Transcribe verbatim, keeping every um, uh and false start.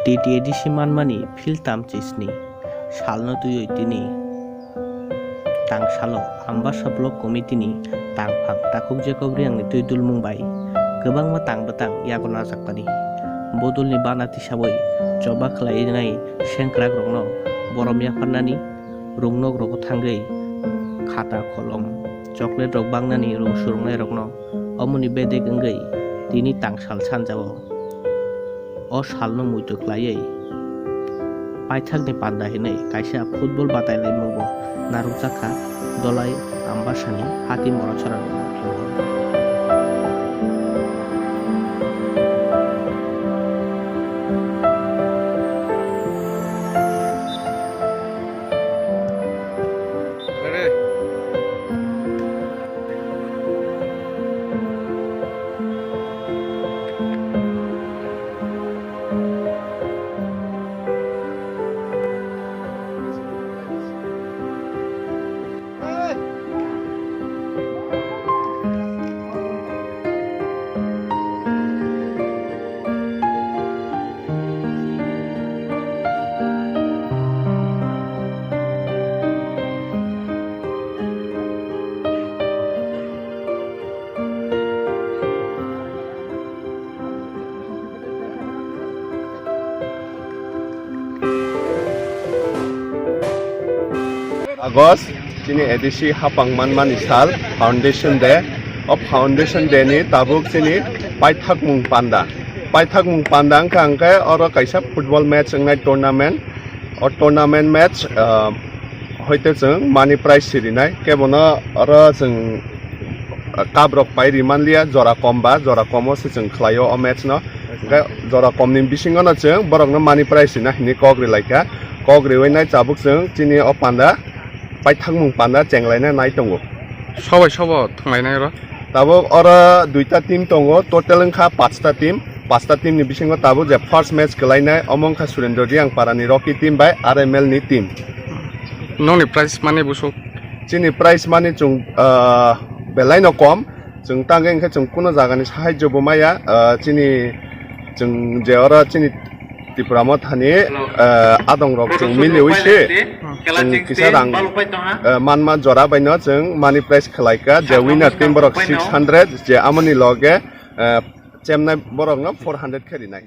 T T A D C manmani phil tamchisni salno twiwi tini tangsalo Ambasa Block Committee ni tangphang Takhuk Jacob Reang ni twi dulmung bai kwbangma tang bwtang yago najakmani bodolni bana tisawi choba khlainai sengkrakrokno borom yapharnani rungnokrokno thangwi khata, kolom, chocolate rok bangnani rung surungnairokno omoni bedek wngwi tini tangsal sanjao. O salno muitu khlaiwi paithakni panda hinwi kaisa football batailaimungo narwkjakha Dolai Ambasani Hati Moronsarani. August, chini A D C hapang manmani sal, Foundation Day. O Foundation Day ni tabuk chini paithakmung panda. Paithakmung panda wngkha hwnkhe oro kaisa football match wngnai tournament. O tournament match, ah, hoite chwng money prize si rinai. Kebono oro chwng, ah, cup rok pai ri manliya, jora kom ba, jora komo se chwng khlaio o match no. Hwnkhe jora kom ni bisingo no chwng borok no money prize rina hinwi kok ri laikha. Kok riwi nai tabuk chwng chini o panda paithakmung panda chenglaina nai tongo. Sobai sobo thwnglainai oro? Tabuk oro duita team tongo, total wngkha pasta team. Pasta team ni bisingo tabuk je first match kwlainai, omo wngkha Surendra Riang Para ni Rocky team bai R M L ni team. Nokni prize money busuk? Chini prize money chwng, ah, belai no kom. Chwng tangwi hwnkhe chwng kuno jaga ni sahajyo bo maya. Ah, chini chwng je oro chini Tipra Motha ni, ah, adong rok chwng miliwi se chwng kisa rang, ah, manma jora bai no chwng money prize khwlaikha. Je winner team borok six hundred, je amoni loge, ah, chemnai borok no four hundred khe rinai.